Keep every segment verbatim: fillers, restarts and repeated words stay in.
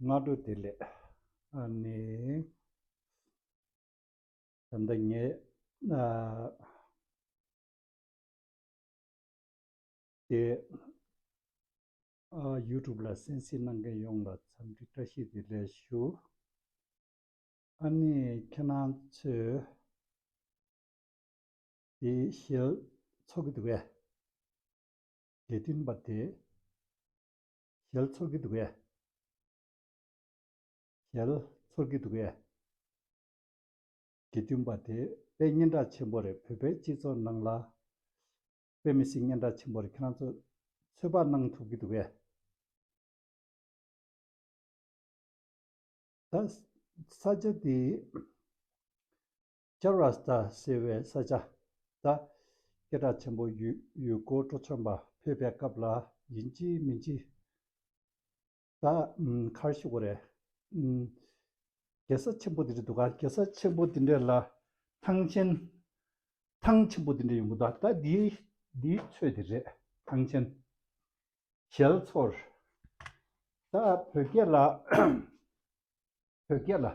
སྔ་དྲོ་བདེ་ལེགས། ཨ་ནི། ད་ལྟ་ངས་ཨ་དེ་ཨ་ཡུ་ཊུབ་ལ་གསན་གཟིགས་གནང་མཁན་ཡོངས་ལ་འཚམས་འདྲི་བཀྲ་ཤིས་བདེ་ལེགས་ཞུ། ཨ་ནི་ཁྱེད་རང་ཚོས་དེ་ཞལ་ཚོར་གྱི་འདུག་གས། དགེ་འདུན་པ་དེ་ཞལ་ཚོར་གྱི་འདུག་གས། ཞལ་ཚོར་གྱི་འདུག་གས། དགེ་འདུན་པ་དེ་དཔེ་སྙན་གྲགས་ཆེན་པོ་རེད། བོད་པའི་སྤྱི་ཚོགས་ནང་ལ་དཔེ་མི་སྲིད་སྙན་གྲགས་ཆེན་པོ་རེད། ཁྱེད་རང་ཚོ་ཚོད་དཔག་གནང་ཐུབ་ཀྱི་འདུག་གས། ད་ས་ཆ་དེ་ཅཱ་ར་སྟ་ཟེར་བའི་ས་ཆ། ད་སྐད་གྲགས་ཆེན་པོ་ཡུལ་ཡུལ་སྐོར་སྤྲོ་འཆམ་པ་ཕེབས་པའི་སྐབས་ལ་ཡིན་གཅིག་མིན་གཅིག་ད་ཨམ་ག་རེ་ཞུ་དགོས་རེད། ཨམ་རྒྱལ་ས་ཆེན་པོ་དེ་འདྲ་འདུག་ག་རྒྱལ་ས་ཆེན་པོ་དེ་འདྲ་ལ་ཐང་ཆེན། ཐང་ཆེན་པོ་དེ་འདྲ་ཡོང་གི་འདུག་ད་འདིའི་འདིའི་ཚོད་དེ་རེད། ཐང་ཆེན། ཞལ་ཚོར། ད་བོད་སྐད་ལ་བོད་སྐད་ལ་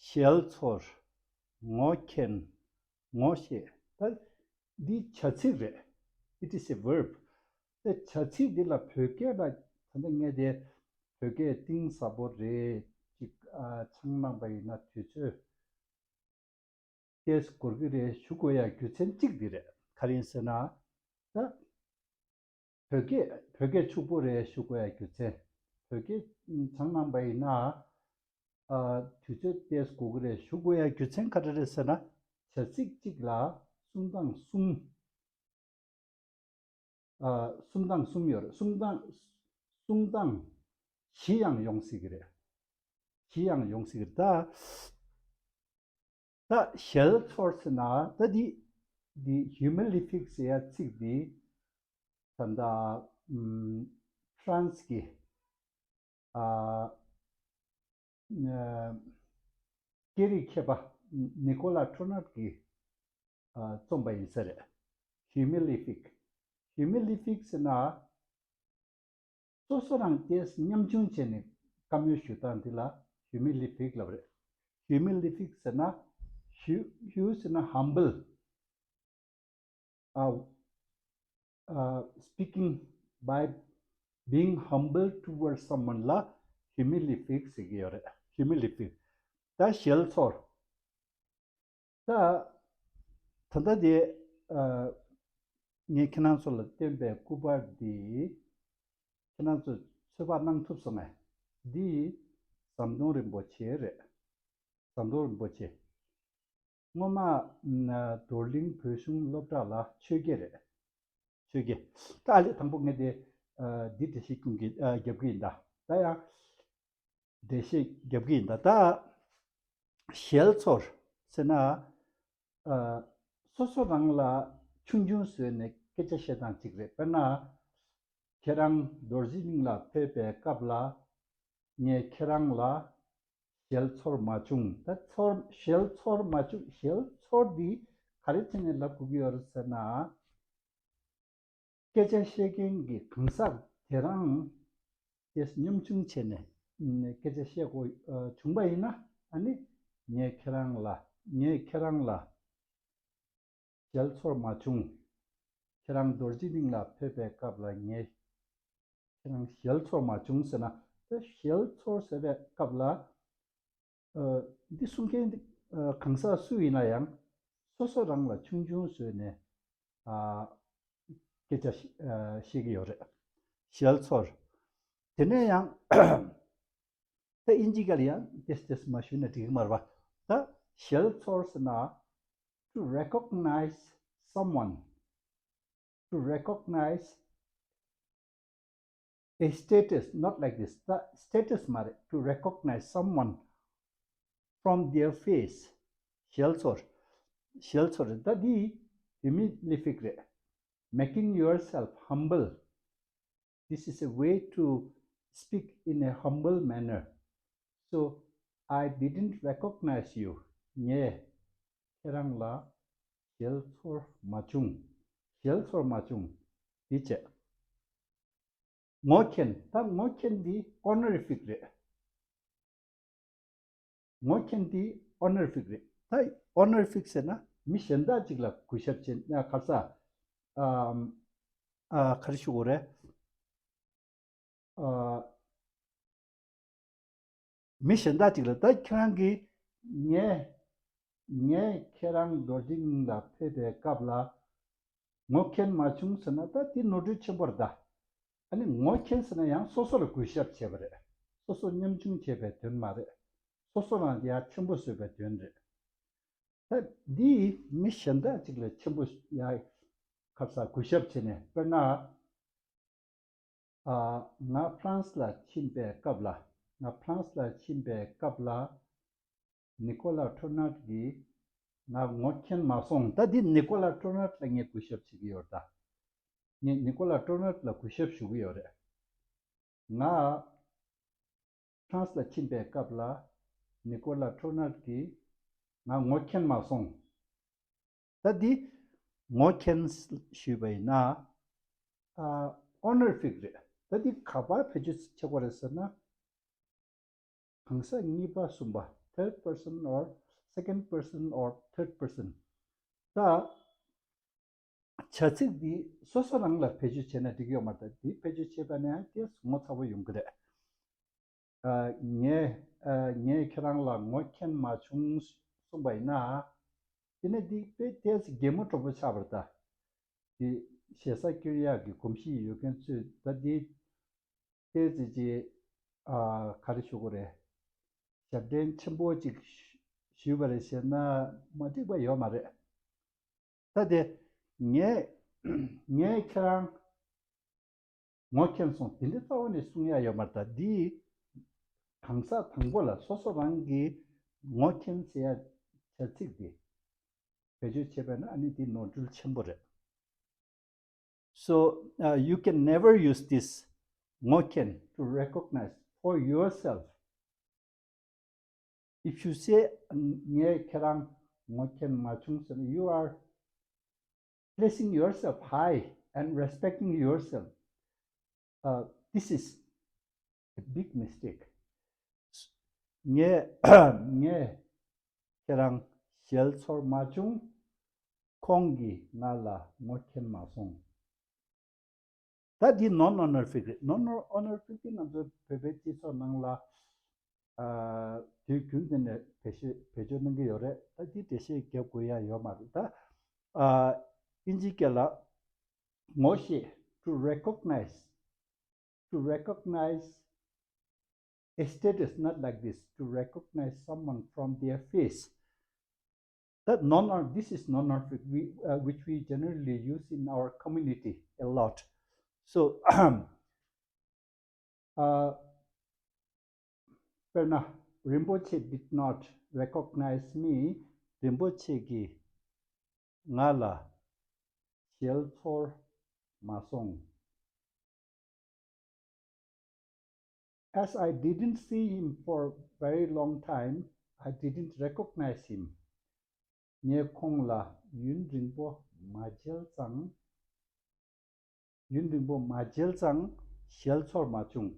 ཞལ་ཚོར། ངོ་མཁྱེན། ངོ་ཤེས། ད་འདི་བྱ་ཚིག་རེད། It is a verb. ད་བྱ་ཚིག་འདི་ལ་བོད་སྐད་ལ་ད་ལྟ་ངས་དེ་བོད་སྐད་གཏིང་ཟབ་པོ་རེད་ཅིག་ཨ་ཆང་གནང་པ་ཡིན་ན་དུས་ཚོད་ཏོག་ཙམ་འགོར་གྱི་རེད་ཞུ་དགོས་ཡ་རྒྱུ་མཚན་གཅིག་འདི་རེད། ག་རེ་ཡིན་ཟེར་ན། ད་བོད་སྐད་བོད་སྐད་ཕྱུག་པོ་རེད་ཞུ་དགོས་ཡ་རྒྱུ་མཚན། བོད་སྐད་ཆང་གནང་པ་ཡིན་ན་ཨ་དུས་ཚོད་ཏོག་ཙམ་འགོར་གྱི་རེད་ཞུ་དགོས་ཡ་རྒྱུ་མཚན་ག་རེ་རེད་ཟེར་ན། བྱ་ཚིག་གཅིག་ལ་གསུང་སྟངས་གསུམ། ཨ་གསུང་སྟངས་གསུམ་ཡོད་རེད། གསུང་སྟངས་གསུང་སྟངས་བཞི་ཡང་ཡོང་སྲིད་ཀྱི་རེད། བཞི་ཡང་ཡོང་སྲིད་ཀྱི་རེད། ད་ད་ཞལ་ཚོར་ཟེར་ན་ད་འདི་འདི་humilific ཟེར་ཡ་ཚིག་འདི་ད་ལྟ་ཨམ་ཧྥ་རན་སི་གི་ཨ་ཨ་སྐད་རིགས་མཁས་པ་ནི་ཀོ་ལ་ཁྲོ་ནཊ་གིས་ཨ་རྩོམ་པ་ཡིན་ས་རེད། humilific humilific ཟེར་ན་སོ་སོ་རང་ཏོག་ཙམ་ཉམ་ཆུང་བྱས་ནས་བཀའ་མོལ་ཞུ་སྟངས་འདི་ལ་humilific ལབ་རེད། humilific ཟེར་ན་hu hu ཟེར་ན་humble ཨ་ཨ་speaking by being humble towards someone ལ་humilific ཟེར་གྱི་ཡོད་རེད། humilific ད་ཞལ་ཚོར། ད་ད་ལྟ་དེ་ཨ་ངས་ཁྱེད་རང་ཚོ་ལ་བསྟན་པའི་སྐུ་པར་འདི་ཁྱེད་རང་ཚོས་ཚོད་དཔག་གནང་ཐུབ་སོང་ངས། འདི་ཟམ་གདོང་རིན་པོ་ཆེ་རེད། ཟམ་གདོང་རིན་པོ་ཆེ། སྔོན་མ་ན་རྡོར་གླིང་བོད་གཞུང་སློབ་གྲྭ་ལ་ཆོས་དགེ་རེད། ཆོས་དགེ། ད་ཨ་ལས་དང་པོ་ངས་དེ་ཨ་འདི་འགྲེལ་བཤད་ཀུན་གྱི་ཨ་རྒྱབ་ཀྱི་ཡིན་ད། ད་ཡང་འགྲེལ་བཤད་རྒྱབ་ཀྱི་ཡིན་ད། ད་ཞལ་ཚོར་ཟེར་ན་ཨ་སོ་སོ་རང་ལ་ཆུང་ཆུང་བཟོས་ནས་སྐད་ཆ་བཤད་སྟངས་གཅིག་རེད། དཔེར་ན་ཁྱེད་རང་རྡོ་རྗེ་གླིང་ལ་ཕེབས་པའི་སྐབས་ལ་ངས་ཁྱེད་རང་ལ་ཞལ་ཚོར་མ་བྱུང་། ད་ཚོར་ཞལ་ཚོར་མ་བྱུང་། ཞལ་ཚོར་འདི་ག་རེ་བྱས་ནས་ལབ་དགོས་ཀྱི་ཡོད་རེད་ཟེར་ན། སྐད་ཆ་བཤད་མཁན་གྱི་གང་ཟག་དེ་རང་དེ་ཉམ་ཆུང་བྱས་ནས་སྐད་ཆ་བཤད་དགོས་བྱུང་པ་ཡིན་ན། ཨ་ནི་ངས་ཁྱེད་རང་ལ་ངས་ཁྱེད་རང་ལ་ཞལ་ཚོར་མ་བྱུང་། ཁྱེད་རང་རྡོ་རྗེ་གླིང་ལ་ཕེབས་པའི་སྐབས་ལ་ངས་ཁྱེད་རང་ཞལ་ཚོར་མ་བྱུང་ཟེར་ན། དེ་ཞལ་ཚོར་ཟེར་བའི་སྐབས་ལ་ཨ་འདི་གསུང་མཁན་འདི་ཨ་གང་ཟག་སུ་ཡིན་ན་ཡང་སོ་སོ་རང་ལ་ཆུང་ཆུང་བཟོས་ནས་ཨ་སྐད་ཆ་བཤད་ཨ་བཤད་ཀྱི་ཡོད་རེད། ཞལ་ཚོར། དེ་ནས་ཡང་ད་ཨིན་ཇི་སྐད་ལ་ཡང་ཏེས་ཏེས་མ་ཞུས་ན་འགྲིག་གི་མ་རེད་པ། ད་ཞལ་ཚོར་ཟེར་ན། To recognize someone. To recognize a status, not like this. The status མ་རེད། To recognize someone from their face. ཞལ་ཚོར། ཞལ་ཚོར་རེད། ད་འདི་humilific རེད། Making yourself humble. This is a way to speak in a humble manner. So, I didn't recognize you. ངས་ཁྱེད་རང་ལ་ཞལ་ཚོར་མ་བྱུང་། ཞལ་ཚོར་མ་བྱུང་། འདི་བྱས། ངོ་མཁྱེན། ད་ངོ་མཁྱེན་འདི་honorific རེད། ངོ་མཁྱེན་དེ་honorific་རེད། ད་honorific་ཟེར་ན་མི་གཞན་དག་ཅིག་ལ་གུས་ཞབས་བྱེད་ན། ག་རེ་ཟ། ཨམ། ཨ། ག་རེ་ཞུ་དགོས་རེད། ཨ། མི་གཞན་དག་ཅིག་ལ། ད་ཁྱེད་རང་གིས་ངས་ངས་ཁྱེད་རང་རྡོ་རྗེ་གླིང་ལ་ཕེབས་པའི་སྐབས་ལ་ངོ་མཁྱེན་མ་བྱུང་ཟེར་ན། ད་དེ་ནོར་འཁྲུལ་ཆེན་པོ་རེད་ད། ཨ་ནི་ངོ་མཁྱེན་ཟེར་ན་ཡང་སོ་སོ་ལ་གུས་ཞབས་བྱས་པ་རེད། སོ་སོ་ཉམ་ཆུང་བྱས་པའི་དོན་མ་རེད། སོ་སོ་རང་ཡ་ཆེན་པོ་བཟོས་པའི་དོན་རེད། ད་འདི་མི་གཞན་དག་ཅིག་ལ་ཆེན་པོ་ཡ་ག་རེ་ཟ་གུས་ཞབས་བྱས་ནས། དཔེར་ན། ཨ། ང་ཧྥ་རན་སི་ལ་ཕྱིན་པའི་སྐབས་ལ། ང་ཧྥ་རན་སི་ལ་ཕྱིན་པའི་སྐབས་ལ། ནི་ཀོ་ལ་ཊོ་ནར་གྱིས་ང་ངོ་མཁྱེན་མ་སོང་། ད་འདི་ནི་ཀོ་ལ་ཊོ་ནར་ལ་ངས་གུས་ཞབས་བྱེད་ཀྱི་ཡོད་རེད་ད། ངས་ནི་ཀོ་ལ་ཊོ་ནར་ལ་གུས་ཞབས་ཞུ་གི་ཡོད་རེད། ང་ཧྥ་རན་སི་ལ་ཕྱིན་པའི་སྐབས་ལ་ནི་ཀོ་ལ་ཊོ་ནར་གྱིས་ང་ངོ་མཁྱེན་མ་སོང་། ད་འདི་ངོ་མཁྱེན་ཞུས་པ་ཡིན་ན། ཨ། honorific་རེད། ད་འདི་ག་པར་བེད་སྤྱོད་བྱེད་དགོས་རེད་ཟེར་ན། གང་ཟག་གཉིས་པ་གསུམ་པ། third person or second person or third person། ད་བྱ་ཚིག་འདི་སོ་སོ་རང་ལ་བེད་སྤྱོད་བྱས་ན་འགྲིག་ཡོད་མ་རེད། ད་འདི་བེད་སྤྱོད་བྱས་པ་ན་ཡང་དེ་ངོ་ཚ་པོ་ཡོང་གི་རེད། ཨ། ངས། ཨ། ངས་ཁྱེད་རང་ལ་ངོ་མཁྱེན་མ་བྱུང་གསུངས་པ་ཡིན་ན། དེ་ནས་འདི་དཔེ་ཏོག་ཙམ་གད་མོ་དྲག་པོ་ཆགས་པ་རེད་ད། དེ་ཞེ་ས་སྐྱོན་ཡག་གི་གོམས་གཤིས་ཡོད་མཁན་ཚོས་ད་འདི་ཏོག་ཙམ་ཅིག་ཨ། ག་རེ་ཞུ་དགོས་རེད། ཞབས་འདྲེན་ཆེན་པོ་ཅིག་ཞུས་པ་རེད་ཟེར་ན་མ་འགྲིག་པ་ཡོད་མ་རེད། ད་དེ་ངས་ངས་ཁྱེད་རང་ངོ་མཁྱེན་སོང་དེ་འདྲ་རྩ་བ་ནས་གསུང་ཡ་ཡོད་མ་རེད། ད་འདི་གང་ཟག་དང་པོ་ལ་སོ་སོ་རང་གིས་ངོ་མཁྱེན་ཟེར་ཡ་བྱ་ཚིག་འདི་བེད་སྤྱོད་བྱས་པ་ན་ཨ་ནི་འདི་ནོར་འཁྲུལ་ཆེན་པོ་རེད། So, uh, you can never use this ངོ་མཁྱེན་to recognize for yourself. If you say ངས་ཁྱེད་རང་ངོ་མཁྱེན་མ་བྱུང་ཟེར་ན། you are placing yourself high and respecting yourself. Uh, this is a big mistake. ངས་ངས་ཁྱེད་རང་ཞལ་ཚོར་མ་བྱུང་། ཁོང་གིས་ང་ལ་ངོ་མཁྱེན་མ་སོང་། ད་འདི་non-honorific རེད། non-honorific དེ་ང་ཚོའི་བོད་པའི་སྤྱི་ཚོགས་ནང་ལ། ཨ། དུས་རྒྱུན་དུ་ནས་བེད་སྤྱོད་བེད་སྤྱོད་གནང་གི་ཡོད་རེད། ད་འདི་འགྲེལ་བཤད་རྒྱབ་དགོས་ཡ་ཡོད་མ་རེད་ད། ཨ། ཨིན་ཇི་སྐད་ལ་ངོ་ཤེས། to recognize, to recognize a status, not like this, to recognize someone from their face. That non, this is non-honorific, we, uh, which we generally use in our community a lot. So, uh, དཔེར་ན། རིན་པོ་ཆེ་did not recognize me. རིན་པོ་ཆེ་གིས་ང་ལ་ཞལ་ཚོར་མ་སོང་། As I didn't see him for very long time, I didn't recognize him. ངས་ཁོང་ལ་ཡུན་རིང་པོ་མ་མཇལ་ཙང་། ཡུན་རིང་པོ་མ་མཇལ་ཙང་ཞལ་ཚོར་མ་བྱུང་།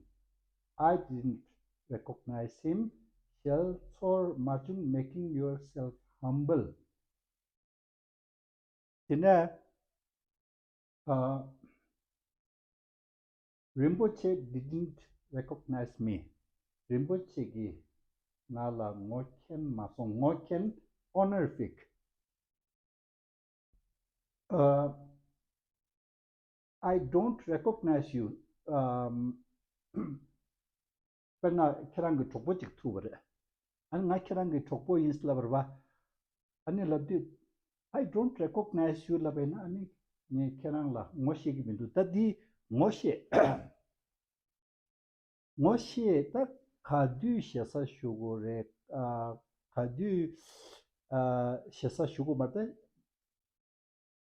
I didn't recognize him. ཞལ་ཚོར་མ་བྱུང་། Making yourself humble. དེ་ནས། ཨ། རིན་པོ་ཆེ་didn't recognize me. རིན་པོ་ཆེ་གིས་ང་ལ་ངོ་མཁྱེན་མ་སོང་། ངོ་མཁྱེན། honorific. Uh, I don't recognize you. Um, དཔེར་ན་ཁྱེད་རང་གི་གྲོགས་པོ་གཅིག་ཐུག་པ་རེད། ཨ་ནི་ང་ཁྱེད་རང་གི་གྲོགས་པོ་ཡིན་ལབ་པ་རེད་པ། ཨ་ནི་ལབ་དུས། I don't recognize you ལབ་པ་ཡིན་ན། ཨ་ནི་ངས་ཁྱེད་རང་ལ་ངོ་ཤེས་ཀྱི་མི་འདུག་ད་འདི་ངོ་ཤེས། ངོ་ཤེས་ད་ག་དུས་ཞེ་ས་ཞུ་དགོས་རེད། ཨ། ག་དུས། ཨ། ཞེ་ས་ཞུ་དགོས་མ་རེད།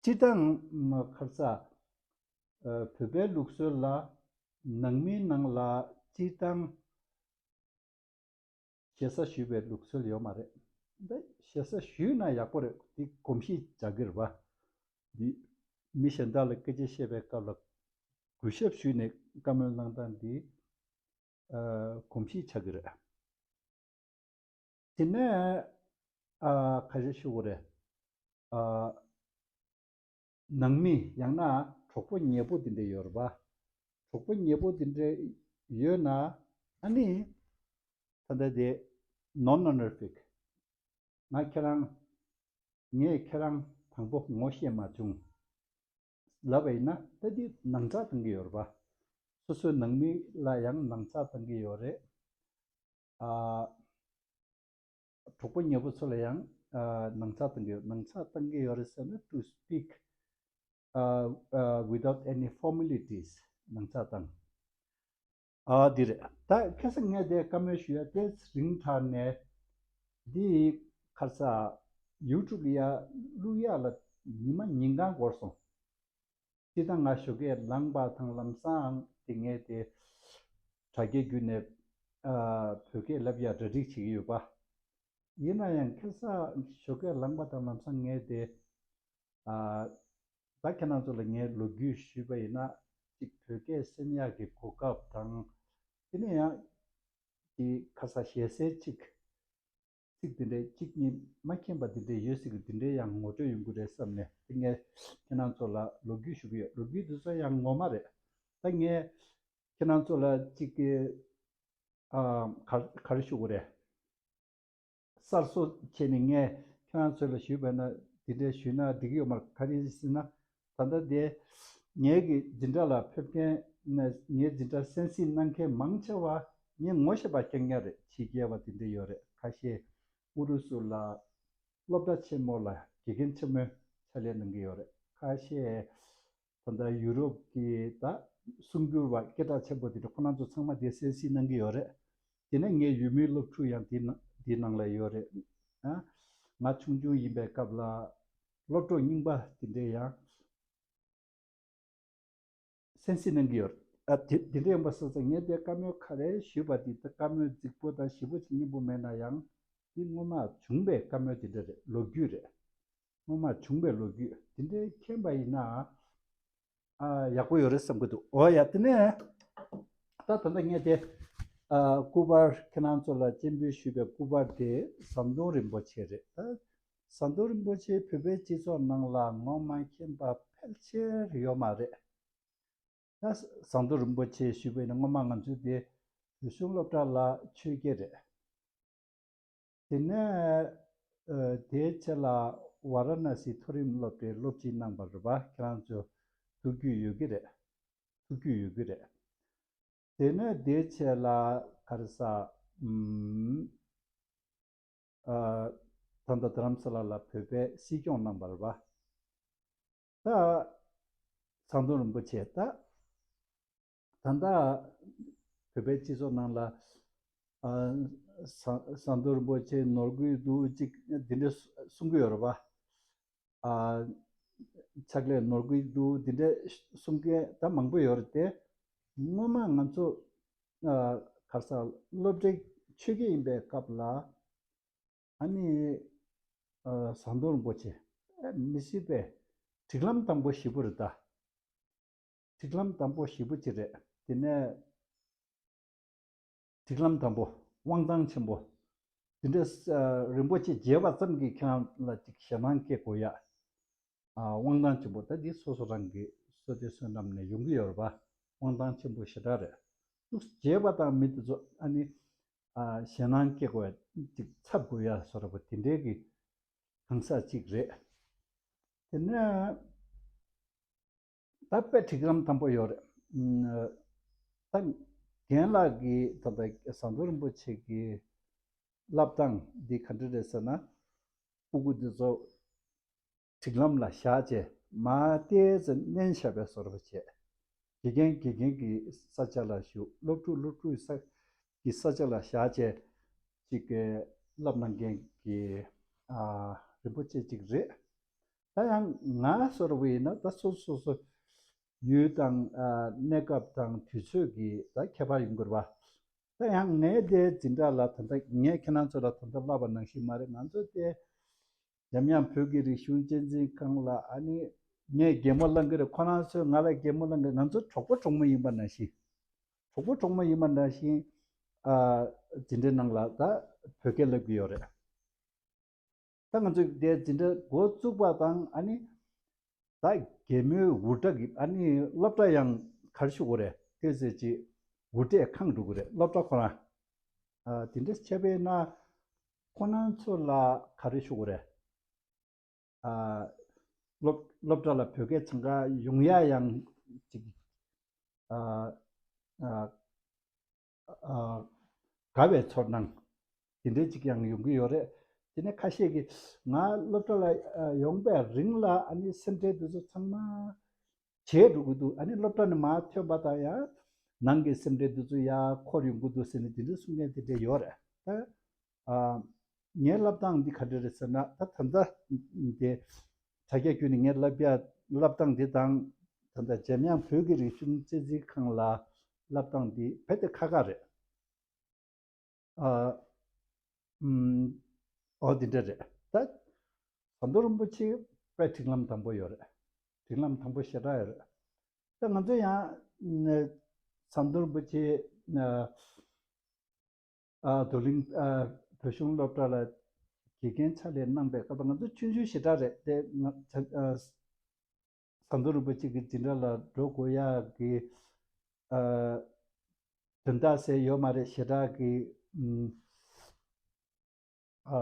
སྤྱིར་བཏང་། ཨ། ག་རེ་ཟ། ཨ། བོད་པའི་ལུགས་སྲོལ་ལ། ནང་མིའི་ནང་ལ་སྤྱིར་བཏང་ཞེ་ས་ཞུ་བའི་ལུགས་སྲོལ་ཡོད་མ་རེད། འདི་ཞེ་ས་ཞུས་ན་ཡག་པོ་རེད། འདི་གོམས་གཤིས་འཇགས་ཀྱི་རེད་པ། འདི་མི་གཞན་དག་ལ་སྐད་ཆ་བཤད་པའི་སྐབས་ལ་གུས་ཞབས་ཞུས་ནས་བཀའ་མོལ་གནང་སྟངས་འདི། ཨ། གོམས་གཤིས་ཆགས་ཀྱི་རེད། དེ་ནས་ཨ་ག་རེ་ཞུ་དགོས་རེད། ཨ་ནང་མི་ཡང་ན་གྲོགས་པོ་ཉེ་པོ་དེ་འདྲ་ཡོད་རེད་པ། གྲོགས་པོ་ཉེ་པོ་དེ་འདྲ་ཡོད་ན། ཨ་ནི་ད་ལྟ་དེ་non honorific ང་ཁྱེད་རང་ངས་ཁྱེད་རང་དང་པོ་ངོ་ཤེས་མ་བྱུང་ལབ་པ་ཡིན་ན། ད་འདི་ནང་ཚགས་བཏང་གི་ཡོད་རེད་པ། སོ་སོའི་ནང་མི་ལ་ཡང་ནང་ཚགས་བཏང་གི་ཡོད་རེད། ཨ་གྲོགས་པོ་ཉེ་པོ་ཚོ་ལ་ཡང་ཨ་ནང་ཚགས་བཏང་གི་ཡོད། ནང་ཚགས་བཏང་གི་ཡོད་རེད་ཟེར་ན། to speak uh, uh, without any formalities ནང་ཚགས་བཏང་། ཨ་འདི་རེད། ད་ཁ་སང་ངས་དེ་བཀའ་མོལ་ཞུ་ཡ་དེ་རིང་དྲགས་ནས། འདི་ཁ་ས་ཡུ་ཊུབ་ལ་ཡ་བླུག་ཡ་ལ་ཉི་མ་ཉིན་གང་འགོར་སོང་། སྤྱིར་བཏང་ང་ཞོགས་ཀས་ལངས་པ་དང་ལམ་སང་དེ་ངས་དེ་དྲ་རྒྱའི་བརྒྱུད་ནས་ཨ་བོད་སྐད་ལབ་ཡ་གྲ་སྒྲིག་བྱེད་ཀྱི་ཡོད་པ། ཡིན་ན་ཡང་ཁ་སང་ཞོགས་ཀས་ལངས་པ་དང་ལམ་སང་ངས་དེ་ཨ་ད་ཁྱེད་རང་ཚོ་ལ་ངས་ལོ་རྒྱུས་ཞུས་པ་ཡིན་ན། གཅིག་བོད་སྐད་གསན་ཡག་གི་གོ་སྐབས་དང་། དེ་ནས་ཡང་གི་ཁ་ས་ཞེ་སའི་གཅིག་ཚིག་དེ་འདྲའི་གཅིག་གཉིས་མ་མཁྱེན་པ་དེ་འདྲའི་ཡོད་སྲིད་ཀྱི། དེ་འདྲའི་ཡང་ངོ་སྤྲོད་ཡོང་གི་རེད་བསམ་ནས། དེ་ངས་ཁྱེད་རང་ཚོ་ལ་ལོ་རྒྱུས་ཞུ་གི་ཡོད། ལོ་རྒྱུས་དེ་ཚོ་ཡང་ངོ་མ་རེད། ད་ངས་ཁྱེད་རང་ཚོ་ལ་གཅིག་གི་ཨ་ག་ག་རེ་ཞུ་དགོས་རེད། གསར་བཟོ་བྱས་ནས་ངས་ཁྱེད་རང་ཚོ་ལ་ཞུས་པ་ན་དེ་འདྲའི་ཞུས་ན་འགྲིག་གི་ཡོད་མ་རེད། ག་རེ་ཟེར་ན། ད་ལྟ་དེ་ངེད་ཀྱི་འཛིན་གྲྭ་ལ་ཕེབས་མཁན་ནས་ངའི་འཛིན་གྲྭར་གསན་གཟིགས་གནང་མཁན་མང་ཆེ་བ་ངས་ངོ་ཤེས་པ་རྐྱང་རྐྱང་རེད། ཕྱི་རྒྱལ་བ་དེ་འདྲ་ཡོད་རེད། ཁ་ཤས་ཨུ་རུ་སུ་ལ་སློབ་གྲྭ་ཆེན་མོ་ལ་དགེ་རྒན་ཆེན་མོའི་ཕྱག་ལས་གནང་གི་ཡོད་རེད། ཁ་ཤས་ད་ལྟ་ཡུ་རོབ་ཀྱི་ད་གསར་འགྱུར་བ་སྐད་གྲགས་ཆེན་པོ་དེ་འདྲ། ཁོ་རང་ཚོ་ཚང་མ་དེ་གསན་གཟིགས་གནང་གི་ཡོད་རེད། དེ་ནས་ངའི་ཡུལ་མིའི་སློབ་ཕྲུག་ཡང་དེའི་ནང་དེའི་ནང་ལ་ཡོད་རེད། ཨ་ང་ཆུང་ཆུང་ཡིན་པའི་སྐབས་ལ་སློབ་གྲོགས་རྙིང་པ་དེ་འདྲས་ཡང་གསན་གཟིགས་གནང་གི་ཡོད། ཨ་དེ་དེ་འདྲ་ཡིན་པ་སོང་ཙང་ངས་དེ་བཀའ་མོལ་ག་རེ་ཞུས་པ་དེ། ད་བཀའ་མོལ་རྫིག་པོ་དང་ཞིབ་པོ་ཅིག་སྙན་པོ་མེད་ན་ཡང་། དེ་སྔོན་མ་བྱུང་བའི་བཀའ་མོལ་དེ་འདྲ་རེད། ལོ་རྒྱུས་རེད། སྔོན་མ་བྱུང་བའི་ལོ་རྒྱུས་དེ་འདྲའི་མཁྱེན་པ་ཡིན་ན། ཨ་ཡག་པོ་ཡོད་རེད་བསམ་གྱི་འདུག་འོ་ཡ། དེ་ནས་ད་ད་ལྟ་ངས་དེ་ཨ་སྐུ་པར་ཁྱེད་རང་ཚོ་ལ་སྤྱན་འབུལ་ཞུས་པའི་སྐུ་པར་དེ་ཟམ་གདོང་རིན་པོ་ཆེ་རེད། ད་ཟམ་གདོང་རིན་པོ་ཆེ་བོད་པའི་སྤྱི་ཚོགས་ནང་ལ་ངོ་མ་མཁྱེན་པ་ཕལ་ཆེར་ཡོད་མ་རེད། ད་ཟམ་གདོང་རིན་པོ་ཆེ་ཞུས་པ་ཡིན་ན། སྔོན་མ་ང་ཚོའི་དེ་བོད་གཞུང་སློབ་གྲྭ་ལ་ཆོས་དགེ་རེད། དེ་ནས་ཨ་དེའི་རྗེས་ལ་ཝཱ་ར་ཎ་སི་མཐོ་རིམ་སློབ་གྲྭའི་སློབ་སྤྱི་གནང་བ་རེད་པ། ཁྱེད་རང་ཚོ་ཐུགས་རྒྱུས་ཡོད་ཀྱི་རེད། ཐུགས་རྒྱུས་ཡོད་ཀྱི་རེད། དེ་ནས་དེའི་རྗེས་ལ་ག་རེ་ཟ། ཨམ། ཨ་ད་ལྟ་རྡ་རམ་ས་ལ་ལ་བོད་པའི་སྲིད་སྐྱོང་གནང་བ་རེད་པ། ད་ཟམ་གདོང་རིན་པོ་ཆེ་ད་ད་ལྟ་བོད་པའི་སྤྱི་ཚོགས་ནང་ལ་ཨ་ཟམ་ཟམ་གདོང་རིན་པོ་ཆེ་ནོར་འཁྲུལ་འདུག་ཅིག་འདི་འདྲ་གསུང་གི་ཡོད་རེད་པ། ཨ་ཕྱག་ལས་ནོར་འཁྲུལ་འདུག་འདི་འདྲ་གསུང་མཁན་ད་མང་པོ་ཡོད་རེད་དེ། སྔོན་མ་ང་ཚོ་ཨ་ག་རེ་ཟ། སློབ་གྲྭའི་ཆོས་དགེ་ཡིན་པའི་སྐབས་ལ། ཨ་ནི་ཨ་ཟམ་གདོང་རིན་པོ་ཆེ་ཨ་མི་སྲིད་པའི་སྒྲིག་ལམ་དང་པོ་ཞེ་པོ་རེད་ད། སྒྲིག་ལམ་དང་པོ་ཞེ་པོ་ཅིག་རེད། དེ་ནས་སྒྲིག་ལམ་དང་པོ། དབང་ཐང་ཆེན་པོ། དེ་འདྲ་ཨ་རིན་པོ་ཆེ་མཇལ་བ་ཙམ་གྱིས་ཁྱེད་རང་ལ་ཅིག་ཞེད་སྣང་སྐྱེ་དགོས་ཡ། ཨ་དབང་ཐང་ཆེན་པོ་ད་འདི་སོ་སོ་རང་གི་བསོད་བདེ་བསོད་ནམས་ནས་ཡོང་གི་ཡོད་རེད་པ། དབང་ཐང་ཆེན་པོ་ཞེ་དྲག་རེད། ཐུགས་རྗེ་པ་དང་མི་དེ་ཚོ་ཨ་ནི་ཨ་ཞེད་སྣང་སྐྱེ་དགོས་ཅིག་འཚབ་དགོས་ཡ་བཟོ་འདྲ་པོ་དེ་འདྲའི་གི་གང་ཟག་ཅིག་རེད། དེ་ནས་ད་དཔེ་སྒྲིག་ལམ་དམ་པོ་ཡོད་རེད། ད་རྒན་ལགས་ཀྱིས་ད་ལྟ་ཟམ་གདོང་རིན་པོ་ཆེ་གི་བསླབ་སྟངས་འདི་ག་འདྲ་རེད་ཟེར་ན། སྤུ་གུ་འདི་ཚོ་སྒྲིག་ལམ་ལ་བཞག་བྱས་མར་ཏོག་ཙམ་མནན་བཞག་པའི་བཟོ་འདྲ་པོ་བྱས། དགེ་རྒན་དགེ་རྒན་གྱི་ས་ཆ་ལ་བཞུགས། སློབ་ཕྲུག་སློབ་ཕྲུག་ས་གི་ས་ཆ་ལ་བཞག་བྱས་ཅིག་གི་བསླབ་གནང་མཁན་གྱི་ཨ་རིན་པོ་ཆེ་ཅིག་རེད། ད་ཡང་ང་བཟོ་འདྲ་པོ་ཡིན་ན་ད་སོ་སོ་སོ་ཡུལ་དང་ཨ་གནས་སྐབས་དང་དུས་ཚོད་ཀྱི་ད་ཁྱད་པར་ཡོང་གི་རེད་པ། ད་ཡང་ངའི་དེ་འཛིན་གྲྭ་ལ་ད་ལྟ་ངས་ཁྱེད་རང་ཚོ་ལ་ད་ལྟ་བསླབ་པ་ནང་བཞིན་མ་རེད། ང་ཚོ་དེ་འཇམ་དབྱངས་བོད་ཀྱི་རིག་གཞུང་གཅེས་འཛིན་ཁང་ལ་ཨ་ནི་ངས་གད་མོ་བསླང་གི་རེད། ཁོ་རང་ཚོས་ང་ལ་གད་མོ་བསླང་གི། ང་ཚོ་གྲོགས་པོ་གྲོགས་མོ་ཡིན་པ་ནང་བཞིན། གྲོགས་པོ་གྲོགས་མོ་ཡིན་པ་ནང་བཞིན་ཨ་འཛིན་གྲྭའི་ནང་ལ་ད་བོད་སྐད་བསླབ་ཀྱི་ཡོད་རེད། ད་ང་ཚོས་དེ་འཛིན་གྲྭ་འགོ་བཙུགས་པ་དང་ཨ་ནི། ད་རྒན་མོའི་འུར་སྒྲ་གི་ཨ་ནི་སློབ་གྲྭ་ཡང་ག་རེ་ཞུ་དགོས་རེད། དེ་ཟེར་ཅིག་འུར་སྒྲས་ཁེངས་འགྲོ་གི་རེད། སློབ་གྲྭ་ཁོ་རང་། ཨ། དེ་འདྲ་བྱས་པས་ན་ཁོ་རང་ཚོ་ལ་ག་རེ་ཞུ་དགོས་རེད། ཨ། སློབ་སློབ་གྲྭ་ལ་བོད་སྐད་ཚང་ཀ་ཡོང་ཡ་ཡང་ཅིག་ཨ། ཨ། ཨ། དགའ་བའི་ཚོར་སྣང་དེ་འདྲའི་ཅིག་ཡང་ཡོང་གི་ཡོད་རེད། དེ་ནས་ཁ་ཤས་ཀྱིས་ང་སློབ་གྲྭ་ལ་ཡོང་པའི་རིང་ལ་ཨ་ནི་སེམས་ཁྲལ་དེ་ཚོ་ཚང་མ་བརྗེད་འགྲོ་གི་འདུག་ཨ་ནི་སློབ་གྲྭ་ནས་མར་ཐོན་པ་དང་ཡང་ནང་གི་སེམས་ཁྲལ་དེ་ཚོ་ཡར་འཁོར་ཡོང་གི་འདུག་ཟེར་ནས་དེ་འདྲའི་གསུང་མཁན་དེ་འདྲ་ཡོད་རེད་ད། ཨ། ངའི་བསླབ་སྟངས་འདི་ག་འདྲ་རེད་ཟེར་ན། ད་ད་ལྟ་དེ་དྲ་རྒྱ་བརྒྱུད་ནས་ངའི་བསླབ་ཡ་བསླབ་སྟངས་འདི་དང་། ད་ལྟ་འཇམ་དབྱངས་བོད་ཀྱི་རིག་གཞུང་རྩེད་འཛིན་ཁང་ལ་བསླབ་སྟངས་འདི་རྦད་དེ་ཁག་ཁག་རེད། ཨ། ཨུམ། འོ་འདི་འདྲ་རེད་ད། ཟམ་གདོང་རིན་པོ་ཆེ་དཔེ་སྒྲིག་ལམ་དམ་པོ་ཡོད་རེད། སྒྲིག་ལམ་དམ་པོ་ཞེ་དྲག་ཡོད་རེད། ད་ང་ཚོ་ཡང་ཟམ་གདོང་རིན་པོ་ཆེ། ཨ། ཨ། རྡོར་གླིང་། ཨ། བོད་གཞུང་སློབ་གྲྭ་ལ་དགེ་རྒན་ཕྱག་ལས་གནང་པའི་སྐབས་ལ་ང་ཚོ་ཆུང་ཆུང་ཞེ་དྲག་རེད་དེ། ང་། ཨ། ཟམ་གདོང་རིན་པོ་ཆེ་གི་འཛིན་གྲྭ་ལ་འགྲོ་དགོས་ཡག་གི། ཨ། དོན་དག་ཟེར་ཡོད་མ་རེད། ཞེ་དྲག་གི། ཨ།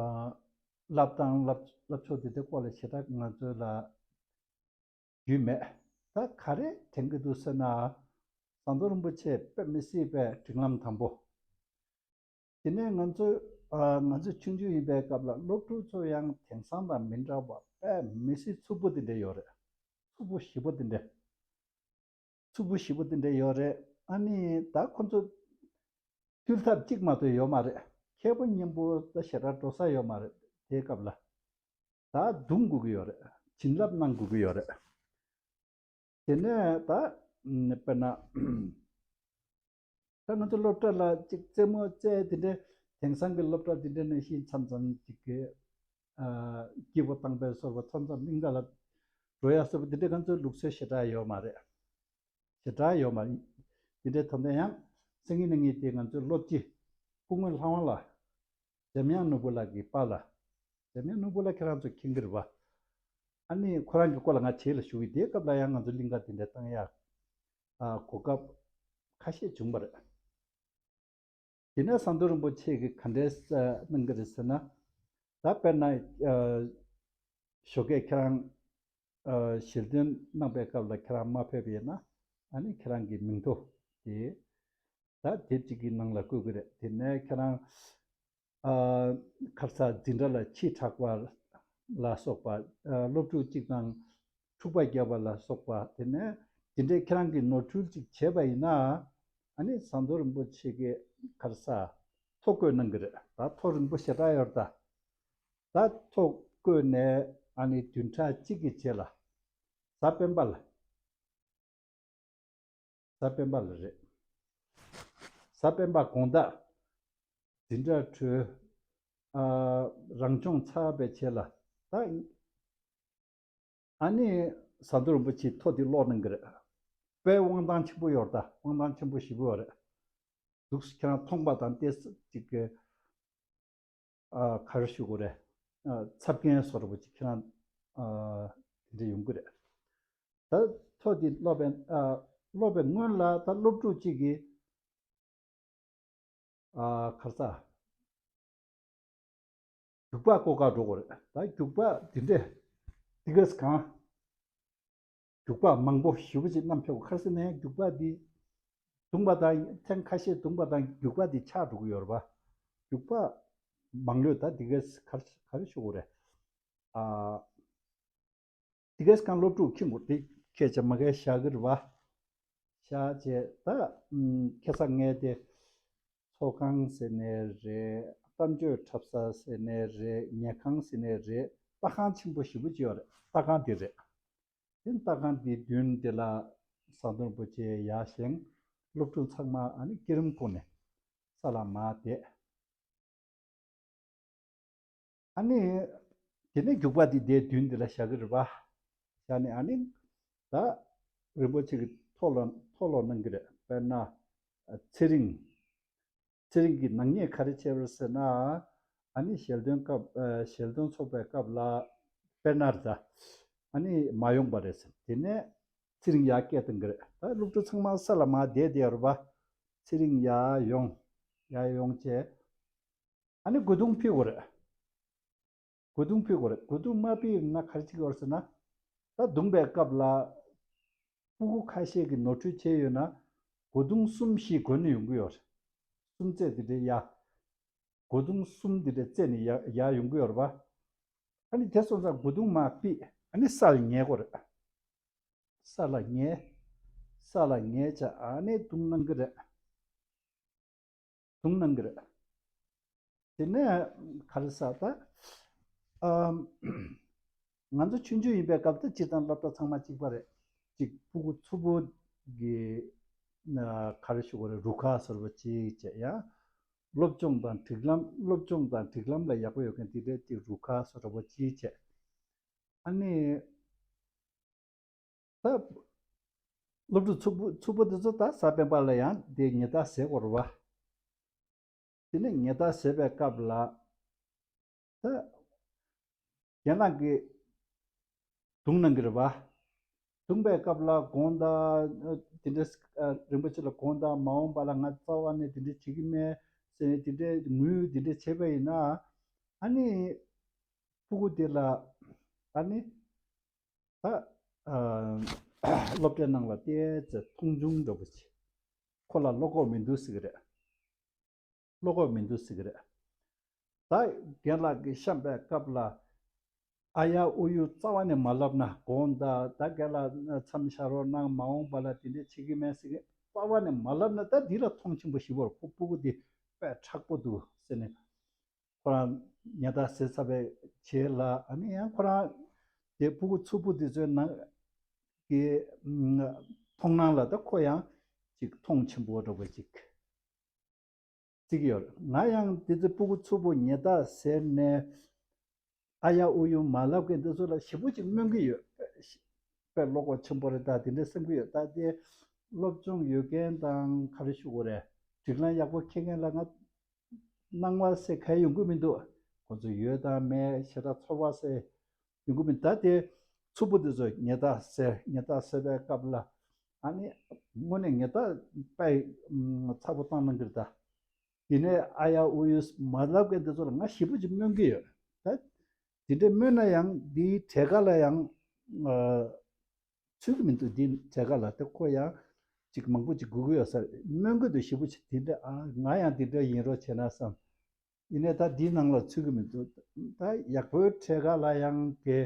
བསླབ་སྟངས་བསླབ་བསླབ་ཕྱོགས་དེ་འདྲའི་སྐོར་ལ་ཞེ་དྲག་ང་ཚོ་ལ་རྒྱུས་མེད། ད་ག་རེ་དྲན་གྱི་འདུག་ཟེར་ན། ཟམ་གདོང་རིན་པོ་ཆེ་དཔེ་མི་སྲིད་པའི་སྒྲིག་ལམ་དམ་པོ། དེ་ནས་ང་ཚོ། ཨ། ང་ཚོ་ཆུང་ཆུང་ཡིན་པའི་སྐབས་ལ་སློབ་ཕྲུག་ཚོ་ཡང་དེང་སང་དང་མི་འདྲ་བ་དཔེ་མི་སྲིད་རྩུབ་པོ་དེ་འདྲ་ཡོད་རེད། རྩུབ་པོ་ཞེ་པོ་དེ་འདྲ། རྩུབ་པོ་ཞེ་པོ་དེ་འདྲ་ཡོད་རེད། ཨ་ནི་ད་ཁོ་ཚོ་བཏུལ་ཐབས་གཅིག་མ་གཏོགས་ཡོད་མ་རེད། མཁས་པོ་སྙན་པོ་ད་ཞེ་དྲག་འགྲོ་ས་ཡོད་མ་རེད་དེའི་སྐབས་ལ། ད་རྡུང་དགོས་ཀྱི་ཡོད་རེད། བྱིན་རླབས་གནང་དགོས་ཀྱི་ཡོད་རེད། དེ་ནས་ད་དཔེར་ན། ད་ང་ཚོ་སློབ་གྲྭ་ལ་ཅིག་རྩེད་མོ་རྩེ་དེ་འདྲའི་དེང་སང་གི་སློབ་གྲྭ་དེ་འདྲ་ནང་བཞིན་མཚམས་མཚམས་ཅིག་གི། ཨ། སྐྱིད་པོ་བཏང་པའི་བཟོ་འདྲ། མཚམས་མཚམས་གླིང་ག་ལ་འགྲོ་ཡ་བཟོ་འདྲ། དེ་འདྲའི་ང་ཚོའི་ལུགས་སྲོལ་ཞེ་དྲག་ཡོད་མ་རེད། ཞེ་དྲག་ཡོད་མ་རེད། དེ་འདྲའི་ཐོག་ནས་ཡང་སང་ཉིན་གནངས་ཉིན་དེ་ང་ཚོའི་སློབ་སྤྱི་སྐུ་ངོ་ལྷ་དབང་ལགས། འཇམ་དབྱངས་ནོར་བུ་ལགས་ཀྱི་པཱ་ལགས། འཇམ་དབྱངས་ནོར་བུ་ལགས་ཁྱེད་རང་ཚོ་མཁྱེན་གྱི་རེད་པ། ཨ་ནི་ཁོ་རང་གི་སྐོར་ལ་ང་བྱེད་ལ་ཞུ་གི། དེའི་སྐབས་ལ་ཡང་ང་ཚོ་གླིང་ག་དེ་འདྲ་བཏང་ཡག་ཨ། གོ་སྐབས་ཁ་ཤས་བྱུང་བ་རེད། དེ་ནས་ཟམ་གདོང་རིན་པོ་ཆེ་གིས་ག་འདྲས་གནང་གི་རེད་ཟེར་ན། ད་དཔེར་ན། ཨ། ཞོགས་ཀས་ཁྱེད་རང་། ཨ། ཞལ་འདོན་གནང་པའི་སྐབས་ལ་ཁྱེད་རང་མ་ཕེབས་པ་ཡིན་ན། ཨ་ནི་ཁྱེད་རང་གི་མིང་ཐོ་དེ་ད་དེབ་ཅིག་གི་ནང་ལ་བཀོད་ཀྱི་རེད། དེ་ནས་ཁྱེད་རང་། ཨ། ཁ་སང་འཛིན་གྲྭ་ལ་ཁྱི་ཁྲག་པ་ལ་སོགས་པ། ཨ། སློབ་ཕྲུག་ཅིག་དང་འཁྲུག་པ་བརྒྱབ་པ་ལ་སོགས་པ། དེ་ནས་དེ་འདྲའི་ཁྱེད་རང་གིས་ནོར་འཁྲུལ་ཅིག་བྱས་པ་ཡིན་ན། ཨ་ནི་ཟམ་གདོང་རིན་པོ་ཆེ་གིས་ཁ་སང་ཐོ་བཀོད་གནང་གི་རེད། ད་ཐོ་རིང་པོ་ཞེ་དྲག་ཡོད་རེད་ད། ད་ཐོ་བཀོད་ནས་ཨ་ནི་བདུན་ཕྲག་གཅིག་གི་རྗེས་ལ། གཟའ་སྤེན་པ་ལ། གཟའ་སྤེན་པ་ལ་རེད། གཟའ་སྤེན་པ་དགོང་དག་འཛིན་གྲྭ་གྲོལ། ཨ། རང་སྦྱོང་ཚར་བའི་རྗེས་ལ། ད་ཨ་ནི་ཟམ་གདོང་རིན་པོ་ཆེའི་ཐོ་དེ་ཀློག་གནང་གི་རེད། དཔེ་དབང་ཐང་ཆེན་པོ་ཡོད་རེད་ད། དབང་ཐང་ཆེན་པོ་ཞེ་པོ་ཡོད་རེད། འདུག་སེ་ཁྱེད་རང་མཐོང་པ་དང་ཏོག་ཙམ་ཅིག་གི། ཨ། ག་རེ་ཞུ་དགོས་རེད། ཨ། ཚབ་མཁན་བཟོ་འདྲ་པོ་ཅིག་ཁྱེད་རང་། ཨ། དེ་འདྲ་ཡོང་གི་རེད། ད་ཐོ་འདི་ཀློག་པའི། ཨ། ཀློག་པའི་སྔོན་ལ་ད་སློབ་ཕྲུག་ཅིག་གིས། ཨ། ག་རེ་ཟ། རྒྱུག་པ་བཀོལ་ག་འགྲོ་དགོས་རེད། ད་རྒྱུག་པ་འདི་འདྲས་འདི་གས་གང་། རྒྱུག་པ་མང་པོ་ཞེ་པོ་ཅིག་བསྣམས་ཕེབས། ག་རེ་ཟེར་ན་ཡང་རྒྱུག་པ་འདི་བརྡུངས་པ་དང་། ཐེངས་ཁ་ཤས་བརྡུངས་པ་དང་རྒྱུག་པ་འདི་ཆག་འགྲོ་གི་ཡོད་རེད་པ། རྒྱུག་པ་མང་ལོས་ད་འདི་གས་ག་རེ་ག་རེ་ཞུ་དགོས་རེད། ཨ། འདི་གས་གང་སློབ་ཕྲུག་ཁྱིམ་གུར་དེ་ཁྱེད་ཅག་མ་གས་བཞག་གི་རེད་པ། བཞག་བྱས་ད། ཨམ། ཁ་སང་ངས་དེ་ཚོགས་ཁང་ཟེར་ནའི་རེད། གཏམ་བརྗོད་འཁྲབ་ས་ཟེར་ནའི་རེད། ཉལ་ཁང་ཟེར་ནའི་རེད། ལྟ་ཁང་ཆེན་པོ་ཞེ་པོ་ཅིག་ཡོད་རེད། ལྟ་ཁང་དེ་རེད། དེ་ལྟ་ཁང་དེའི་མདུན་དེ་ལ་ཟམ་གདོང་རིན་པོ་ཆེ་ཡར་བཞེངས། སློབ་ཕྲུག་ཚང་མ་ཨ་ནི་སྐྱིད་རུམ་ཁུག་ནས་ས་ལ་མར་བསྡད། ཨ་ནི་དེ་ནས་རྒྱུག་པ་དེ་དེའི་མདུན་དེ་ལ་བཞག་གི་རེད་པ། བཞག་ནས་ཨ་ནི་ད་རིན་པོ་ཆེ་གིས་ཐོ་ཀློག་ཐོ་ཀློག་གནང་གི་རེད། དཔེར་ན་ཚེ་རིང་། ཚེ་རིང་གིས་ནག་ཉེས་ག་རེ་བྱས་པ་རེད་ཟེར་ན། ཨ་ ཨ་ནི་ཞལ་འདོན་སྐབས་ཨ་ཞལ་འདོན་ཚོགས་པའི་སྐབས་ལ་དཔེར་ན་རེད་ད། ཨ་ནི་མ་ཡོང་པ་རེད་ཟེར། དེ་ནས་ཚེ་རིང་ཡར་སྐད་གཏོང་གི་རེད། ད་སློབ་ཕྲུག་ཚང་མ་ས་ལ་མར་བསྡད་བསྡད་ཡོད་རེད་པ། ཚེ་རིང་ཡར་ཡོང་། ཡར་ཡོང་བྱས། ཨ་ནི་རྒོད་རྡུང་ཕུད་དགོས་རེད། རྒོད་རྡུང་ཕུད་དགོས་རེད། རྒོད་རྡུང་མ་ཕུད་ན་ག་རེ་བྱེད་ཀྱི་ཡོད་རེད་ཟེར་ན། ད་རྡུང་པའི་སྐབས་ལ་སྤུ་གུ་ཁ་ཤས་ཀྱིས་ནོར་འཁྲུལ་བྱས་ཡོད་ན། རྒོད་རྡུང་གསུམ་བཞི་རྒོལ་ནས་ཡོང་གི་ཡོད་རེད། གསུམ་རྩེ་དེ་འདྲའི་ཡ། རྒོད་རྡུང་གསུམ་དེ་འདྲ་རྩེ་ནས་ཡ་ཡར་ཡོང་གི་ཡོད་རེད་པ། ཨ་ནི་དེ་སོང་ཙང་རྒོད་རྡུང་མར་ཕུད། ཨ་ནི་ས་ལ་ཉལ་དགོས་རེད། ས་ལ་ཉལ། ས་ལ་ཉལ་བྱས་ཨ་ནི་རྡུང་གནང་གི་རེད། རྡུང་གནང་གི་རེད། དེ་ནས་ག་རེ་ཟེར་ད། ཨམ། ང་ཚོ་ཆུང་ཆུང་ཡིན་པའི་སྐབས་དུ་སྤྱིར་བཏང་སློབ་གྲྭ་ཚང་མ་གཅིག་པ་རེད། གཅིག་སྤུ་གུ་ཚོ་པོ་གི་ན་ག་རེ་ཞུ་དགོས་རེད། རུ་ཁག་ཟེར་བ་གཅིག་བྱས་ཡ། སློབ་སྦྱོང་དང་སྒྲིག་ལམ། སློབ་སྦྱོང་དང་སྒྲིག་ལམ་ལ་ཡག་པོ་ཡོད་མཁན་དེ་འདྲའི་གཅིག་རུ་ཁག་ཟེར་བ་གཅིག་བྱས། ཨ་ནི། ད། སློབ་ཕྲུག་ཚོ་པོ་ཚོ་པོ་དེ་ཚོ་ད་གཟའ་སྤེན་པ་ལ་ཡང་དེ་ཉལ་ཐ་བཟས་དགོས་རེད་པ། དེ་ནས་ཉལ་ཐ་བཟས་པའི་སྐབས་ལ། ད། རྒན་ལགས་ཀྱིས་རྡུང་གནང་གི་རེད་པ། རྡུང་པའི་སྐབས་ལ་དགོངས་དག་དེ་འདྲ་རིན་པོ་ཆེ་ལ་དགོངས་དག་མ་འོངས་པ་ལ་ང་རྩ་བ་ནས་དེ་འདྲ་བྱེད་ཀྱི་མེད་ཟེར་ནས་དེ་འདྲའི་ངུས་དེ་འདྲ་བྱས་པ་ཡིན་ན། ཨ་ནི། སྤུ་གུ་དེ་ལ། ཨ་ནི། ད། ཨ། སློབ་གྲྭའི་ནང་ལ་བལྟས་ཚེ་མཐོང་ཆུང་འདྲ་པོ་བྱེད། ཁོ་ལ་བློ་ཁོག་མི་འདུག་ཟེར་གི་རེད། བློ་ཁོག་མི་འདུག་ཟེར་གི་རེད། ད་རྒན་ལགས་ཀྱིས་བཤམས་པའི་སྐབས་ལ། ཨ་ཡ་ཨུ་ཡུ་རྩ་བ་ནས་མ་ལབ་ན། དགོངས་དག་ད་རྒན་ལགས་མཚམས་བཞག་རོགས་གནང་། མ་འོངས་པ་ལ་དེ་འདྲ་བྱེད་ཀྱི་མེད་ཟེར་གི་རྩ་བ་ནས་མ་ལབ་ན། ད་འདི་ལ་མཐོང་ཆེན་པོ་ཞེ་པོ་རེད། ཁོ་སྤུ་གུ་འདི་དཔེ་མཁྲེགས་པོ་འདུག་ཟེར་ནས། ཁོ་རང་ཉལ་ཐ་བཟས་ཚར་བའི་རྗེས་ལ། ཨ་ནི་ཡང་ཁོ་རང་དེ་སྤུ་གུ་ཚོ་པོ་དེ་ཚོའི་ནང་གི་མཐོང་སྣང་ལ་ད་ཁོ་ཡང་ཅིག་མཐོང་ཆེན་པོ་འདྲ་པོ་ཅིག་བརྩི་གི་ཡོད་རེད། ང་ཡང་དེ་ཚོ་སྤུ་གུ་ཚོ་པོ་ཉལ་ཐ་བཟས་ནས་ཨ་ཡ་ཨུ་ཡུ་མ་ལབ་མཁན་དེ་ཚོ་ལ་ཞེ་པོ་ཅིག་སྨོན་གི་ཡོད། དཔེ་བློ་ཁོག་ཆེན་པོ་རེད་ད། དེ་འདྲ་བསམ་གི་ཡོད། ད་དེ་སློབ་སྦྱོང་ཡོད་མཁན་དང་ག་རེ་ཞུ་དགོས་རེད། སྒྲིག་ལམ་ཡག་པོ་འཁྱེར་མཁན་ལ་ང་སྣང་བ་ཟེར་གང་ཡང་ཡོང་གི་མི་འདུག་ཁོ་ཚོ་ཡོད་དང་མེད་ཞེ་དྲག་ཚོར་བ་ཟེར་ཡོང་གི་མི་འདུག་ད་དེ་ཚོ་པོ་དེ་ཚོ་ཉལ་ཐ་བཟས། ཉལ་ཐ་བཟས་པའི་སྐབས་ལ། ཨ་ནི་དངོས་གནས་ཉལ་ཐ་དཔེ་ཚ་པོ་བཏང་གནང་གི་རེད་ད། དེ་ནས་ཨ་ཡ་ཨུ་ཡུ་མ་ལབ་མཁན་དེ་ཚོ་ལ་ང་ཞེ་པོ་ཅིག་སྨོན་གི་ཡོད། ད་དེ་འདྲ་སྨོན་ན་ཡང་དེའི་གྲས་ཁ་ལ་ཡང་ཨ་ཚུད་གི་མི་འདུག་དེའི་གྲས་ཁ་ལ་དེ་ཁོ་ཡང་ཅིག་མང་པོ་ཅིག་དགོས་ཀྱི་ཡོད་ས་རེད། སྨོན་གི་འདུག་ཞེ་པོ་ཅིག་དེ་འདྲ། ཨ་ང་ཡང་དེ་འདྲ་ཡིན་རོགས་བྱས་ན་བསམ། ཡིན་ནའི་ད་འདིའི་ནང་ལ་ཚུད་གི་མི་འདུག་ད་ཡག་པོའི་གྲས་ཁ་ལ་ཡང་གི་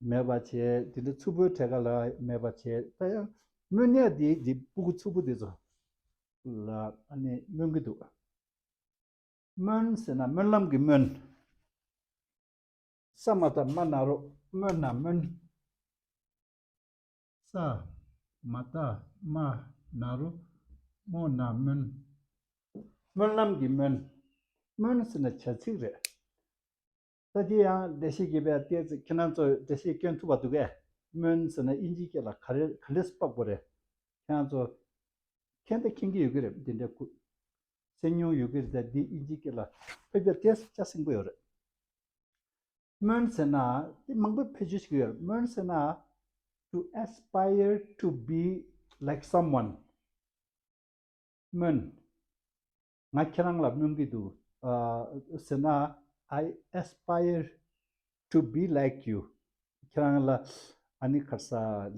མེད་པ་བྱས། དེ་འདྲ་ཚུ་པོའི་གྲས་ཁ་ལ་མེད་པ་བྱས། ད་ཡང་སྨོན་ཡས་དེ་དེ་སྤུ་གུ་ཚུ་པོ་དེ་ཚོ་ལ་ཨ་ནི་སྨོན་གི་འདུག་སྨོན་ཟེར་ན་སྨོན་ལམ་གྱི་སྨོན། ས་མ་བཏགས་སྨ་ན་རོ་སྨོ་ན་སྨོན། ས་མ་བཏགས་སྨ་ན་རོ་སྨོ་ན་སྨོན། སྨོན་ལམ་གྱི་སྨོན། སྨོན་ཟེར་ན་བྱ་ཚིག་རེད། ད་དེ་ཡང་འགྲེལ་བཤད་རྒྱས་པའི་ལྟས་ཚེ་ཁྱེད་རང་ཚོ་འགྲེལ་བཤད་སྐྱོན་ཐུབ་པ་འདུག་གས། སྨོན་ཟེར་ན་དབྱིན་ཇིའི་སྐད་ལ་ག་རེ་ག་ལེ་སྤག་པོ་རེད། ཁྱེད་རང་ཚོ་མཁྱེན་ད་མཁྱེན་གྱི་ཡོད་ཀྱི་རེད། འདི་འདྲའི་སྐུ་སེམས་མྱོང་ཡོད་ཀྱི་རེད། ད་འདི་དབྱིན་ཇིའི་སྐད་ལ་ཕལ་ཆེར་ཏོག་ཙམ་སྐྱ་སེང་པོ་ཡོད་རེད། སྨོན་ཟེར་ན་དེ་མང་པོ་བེད་སྤྱོད་བྱེད་ཀྱི་ཡོད་རེད། སྨོན་ཟེར་ན། To aspire to be like someone. སྨོན། ང་ཁྱེད་རང་ལ་སྨོན་གྱི་འདུག་ཨ་ཟེར་ན། I aspire to be like you. ཁྱེད་རང་ལ་ཨ་ནི་ཁ་ས་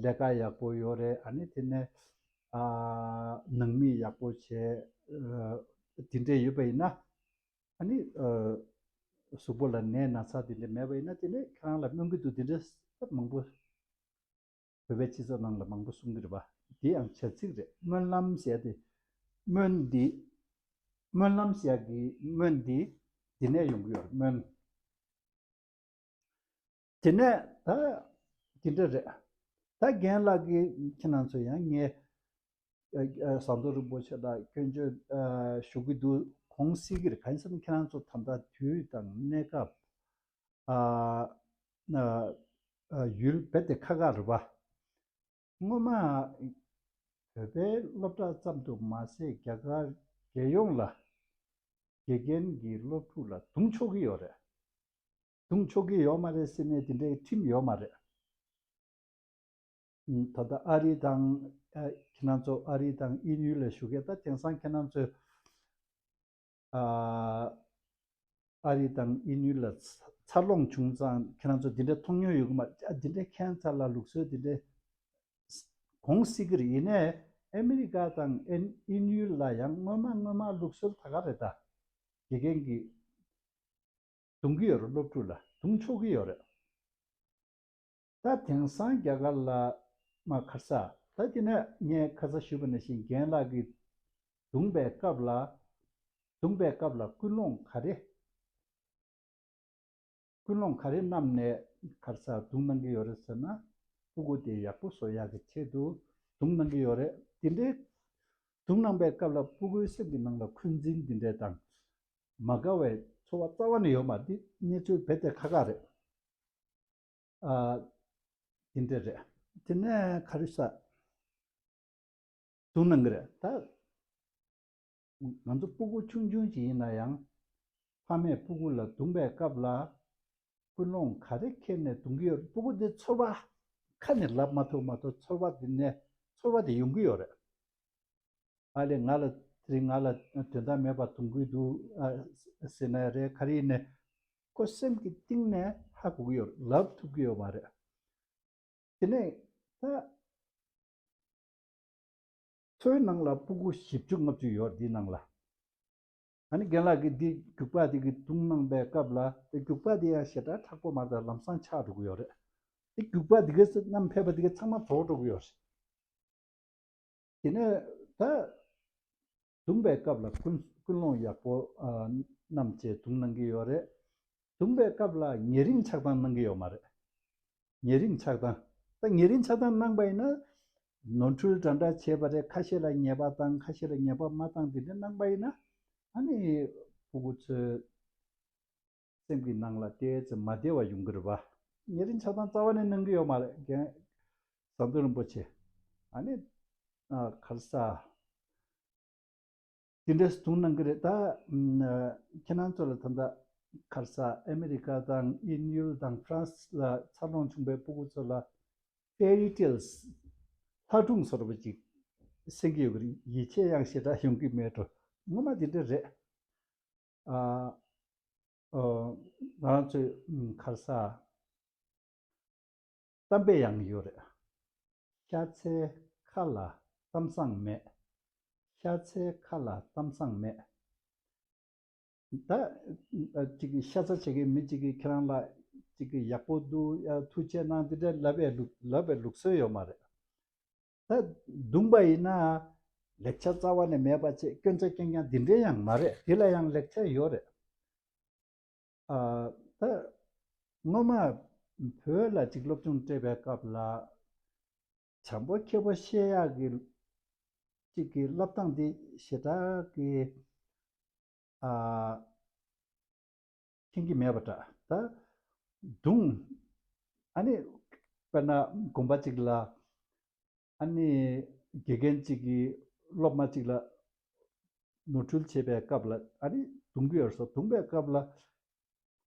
ལས་ཀ་ཡག་པོ་ཡོད་རེད། ཨ་ནི་དེ་ནས་ཨ་ནང་མི་ཡག་པོ་བྱས། ཨ་དེ་འདྲས་ཡོད་པ་ཡིན་ན། ཨ་ནི་ཨ་གཟུགས་པོ་ལ་ནད་ན་ཚ་དེ་འདྲས་མེད་པ་ཡིན་ན། དེ་ནས་ཁྱེད་རང་ལ་སྨོན་གྱི་འདུག་དེ་འདྲས་མང་པོ། བོད་པའི་སྤྱི་ཚོགས་ནང་ལ་མང་པོ་གསུང་གི་རེད་པ། དེ་ཡང་བྱ་ཚིག་རེད། སྨོན་ལམ་ཟེར་ཡ་དེ། སྨོན་འདི། སྨོན་ལམ་ཟེར་ཡ་གི་སྨོན་འདི་འདི་ནས་ཡོང་གི་ཡོད་རེད། སྨོན། དེ་ནས་ད་འདི་འདྲ་རེད། ད་རྒན་ལགས་ཀྱིས་ཁྱེད་རང་ཚོ་ཡང་ངས་ཨ་ཨ་ཟམ་གདོང་རིན་པོ་ཆེ་ལ་སྐྱོན་བརྗོད་ཨ་ཞུ་གི་འདུག་དགོངས་སྲིད་ཀྱི་རེད། གང་ཡིན་ཟེར་ན་ཁྱེད་རང་ཚོ་ད་ལྟ་དུས་དང་གནས་སྐབས་ཨ་ཨ་ཨ་ཡུལ་རྦད་དེ་ཁག་ཁག་རེད་པ། སྔོན་མ་བོད་པའི་སློབ་གྲྭ་ཙམ་དུ་མ་ཟད་རྒྱ་གར་རྒྱལ་ཡོངས་ལ་ དགེ་རྒན་གྱི་སློབ་ཕྲུག་ལ་རྡུང་ཆོག་གི་ཡོད་རེད། རྡུང་ཆོག་གི་ཡོད་མ་རེད་ཟེར་ནས་དེ་འདྲའི་ཁྲིམས་ཡོད་མ་རེད། ད་ལྟ་ཨ་རི་དང་ཨ་ཁྱེད་རང་ཚོ་ཨ་རི་དང་དབྱིན་ཡུལ་ལ་བཞུགས་མཁན། ད་དེང་སང་ཁྱེད་རང་ཚོས་ཨ་ཨ་རི་དང་དབྱིན་ཡུལ་ལ་འཚར་ལོངས་བྱུང་ཙང་ཁྱེད་རང་ཚོ་འདི་འདྲ་མཐོང་མྱོང་ཡོད་གི་མ་རེད། ཨ་འདི་འདྲ་ཁྱད་མཚར་ལ་ལུགས་སྲོལ་འདི་འདྲ་གོང་སྲིད་ཀྱི་རེད། ཡིན་ནའི་ཨ་མི་རི་ཀ་དང་ཨིན་དབྱིན་ཡུལ་ལ་ཡང་སྔོན་མ་སྔོན་མ་ལུགས་སྲོལ་ད་ག་རེད། ད་དགེ་རྒན་གྱིས་རྡུང་གི་ཡོད་རེད། སློབ་ཕྲུག་ལ་རྡུང་ཆོག་གི་ཡོད་རེད། ད་དེང་སང་རྒྱ་གར་ལ་མ་ཁར་ས། ད་དེ་ནས་ངས་ཁ་ས་ཞུས་པ་ནང་བཞིན་རྒན་ལགས་ཀྱིས་རྡུང་པའི་སྐབས་ལ་རྡུང་པའི་སྐབས་ལ་ཀུན་སློང་ག་རེ་ཀུན་སློང་ག་རེ་བསྣམས་ནས་ཁར་ས་རྡུང་གནང་གི་ཡོད་རེད་ཟེར་ན། སྤུ་གུ་དེ་ཡག་པོ་བཟོ་ཡག་གི་ཆེད་དུ་རྡུང་གནང་གི་ཡོད་རེད། དེ་འདྲའི་རྡུང་གནང་པའི་སྐབས་ལ་སྤུ་གུའི་སེམས་ཀྱི་ནང་ལ་འཁོན་འཛིན་འདི་འདྲ་དང་མ་དགའ་བའི་ཚོར་བ་རྩ་བ་ནས་ཡོད་མ་རེད། འདི་གནས་ཚུལ་རྦད་དེ་ཁག་ཁག་རེད། ཨ། དེ་འདྲ་རེད། དེ་ནས་ག་རེ་ཟ། རྡུང་གནང་གི་རེད། ད་ང་ཚོ་སྤུ་གུ་ཆུང་ཆུང་ཅིག་ཡིན་ན་ཡང་ཕ་མས་སྤུ་གུ་ལ་རྡུང་པའི་སྐབས་ལ་ཀུན་སློང་ག་རེ་འཁྱེར་ནས་རྡུང་གི་ཡོད། སྤུ་གུ་དེ་ཚོར་བ་ཁ་ནས་ལབ་མ་ཐུབ་མ་གཏོགས་ཚོར་བ་དེ་ནས་ཚོར་བ་དེ་ཡོང་གི་ཡོད་རེད། ཨ་ལས་ང་ལ་དེ་རིང་ང་ལ་དོན་དག་མེད་པ་རྡུང་གི་འདུག་ཨ་ཟེར་ན་རེད། ག་རེ་ཡིན་ནའི་ཁོ་སེམས་ཀྱི་གཏིང་ནས་ཧ་གོ་གི་ཡོད་རེད། ལབ་ཐུབ་ཀྱི་ཡོད་མ་རེད། དེ་ནས་ད་ཚོའི་ནང་ལ་སྤུ་གུ་བཞི་བཅུ་ལྔ་བཅུ་ཡོད་འདིའི་ནང་ལ། ཨ་ནི་རྒན་ལགས་ཀྱིས་འདི་རྒྱུག་པ་འདི་གི་རྡུང་གནང་པའི་སྐབས་ལ། དེ་རྒྱུག་པ་འདི་ཡང་ཞེ་དྲག་མཁྲེགས་པོ་མ་རེད། ལམ་སང་ཆག་འགྲོ་གི་ཡོད་རེད། དེ་རྒྱུག་པ་འདི་གས་བསྣམས་ཕེབས་པ་འདི་གས་ཚང་མ་བྲོ་འགྲོ་གི་ཡོད་རེད། དེ་ནས་ད་རྡུང་པའི་སྐབས་ལ་ཀུན་ཀུན་སློང་ཡག་པོ་ཨ་བསྣམས་བྱས་རྡུང་གནང་གི་ཡོད་རེད། རྡུང་པའི་སྐབས་ལ་ཉེ་རིང་ཆགས་སྡང་གནང་གི་ཡོད་མ་རེད། ཉེ་རིང་ཆགས་སྡང་། ད་ཉེ་རིང་ཆགས་སྡང་གནང་པ་ཡིན་ན། ནོར་འཁྲུལ་འདྲ་འདྲ་བྱས་པ་རེད། ཁ་ཤས་ལ་ཉེས་པ་བཏང་། ཁ་ཤས་ལ་ཉེས་པ་མ་བཏང་། དེ་འདྲ་གནང་པ་ཡིན་ན། ཨ་ནི་སྤུ་གུ་ཚོའི་སེམས་ཀྱི་ནང་ལ་ཏོག་ཙམ་མ་བདེ་བ་ཡོང་གི་རེད་པ། ཉེ་རིང་ཆགས་སྡང་རྩ་བ་ནས་གནང་གི་ཡོད་མ་རེད། རྒན་ཟམ་གདོང་རིན་པོ་ཆེ། ཨ་ནི་ཨ་ག་རེ་ཟ། དེ་འདྲས་རྡུང་གནང་གི་རེད། ད་ཨ་ཁྱེད་རང་ཚོ་ལ་ད་ལྟ་ག་རེ་ཟ། ཨ་མི་རི་ཀ་དང་དབྱིན་ཡུལ་དང་ཧྥ་རན་སི་ལ་འཚར་ལོངས་བྱུང་པའི་སྤུ་གུ་ཚོ་ལ་ཕེ་རི་ཊེལ་སི། ལྷ་སྒྲུང་བཟོ་འདྲ་པོ་ཅིག་གསན་གྱི་ཡོད་ཀྱི་རེད། ཡིད་ཆེས་ཡང་ཞེ་དྲག་ཡོང་གི་མེད་འགྲོ། ངོ་མ་དེ་འདྲ་རེད། ཨ་ཨ་ང་རང་ཚོའི་ཨམ་ག་རེ་ཟ། གཏམ་དཔེ་ཡང་ཡོད་རེད། ཤ་ཚའི་ཁ་ལ་གཏམ་བཟང་མེད། ཤ་ཚའི་ཁ་ལ་གཏམ་བཟང་མེད། ད་ཅིག་ཤ་ཚ་བྱེད་མཁན་མི་གཅིག་གིས་ཁྱེད་རང་ལ་ཅིག་ཡག་པོ་འདུག་ཡ་ཐུགས་རྗེ་གནང་འདི་འདྲ་ལབ་པའི་ལུགས་ལབ་པའི་ལུགས་སྲོལ་ཡོད་མ་རེད། ད་རྡུང་པ་ཡིན་ན་ལེགས་ཆ་རྩ་བ་ནས་མེད་པ་བྱས། སྐྱོན་ཆ་རྐྱང་རྐྱང་འདི་འདྲའི་ཡང་མ་རེད། དེ་ལ་ཡང་ལེགས་ཆ་ཡོད་རེད། ཨ་ད་སྔོན་མ་བོད་ལ་ཅིག་སློབ་སྦྱོང་སྤྲད་པའི་སྐབས་ལ་བྱམས་པོ་ཁེ་པོ་བཤད་ཡག་གི་ཅིག་གི་བསླབ་སྟངས་འདི་ཞེ་དྲག་གི་ཨ་མཁྱེན་གྱི་མེད་པ་འདྲ། ད་རྡུང་། ཨ་ནི་དཔེར་ན་དགོན་པ་ཅིག་ལ། ཨ་ནི་དགེ་རྒན་གཅིག་གིས་སློབ་མ་གཅིག་ལ་ནོར་འཁྲུལ་བྱེད་པའི་སྐབས་ལ་ཨ་ནི་རྡུང་གི་ཡོད་སོ། རྡུང་པའི་སྐབས་ལ་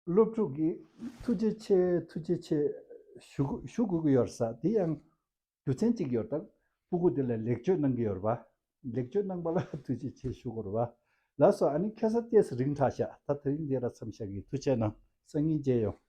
སློབ་ཕྲུག་གིས་ཐུགས་རྗེ་ཆེ། ཐུགས་རྗེ་ཆེ་ཞུ་ཞུ་དགོས་ཀྱི་ཡོད་ས་དེ་ཡང་རྒྱུ་མཚན་གཅིག་ཡོད། ད་སྤུ་གུ་དེ་ལ་ལེགས་བཅོས་གནང་གི་ཡོད་རེད་པ། ལེགས་བཅོས་གནང་པ་ལ་ཐུགས་རྗེ་ཆེ་ཞུ་དགོས་རེད་པ། ལགས་སོ། ཨ་ནི་ཁ་སང་ཏོག་ཙམ་རིང་དྲགས་ཤག་ད་དེ་རིང་འདི་ར་མཚམས་བཞག་གི། ཐུགས་རྗེ་གནང་། སང་ཉིན་མཇལ་ཡོང་།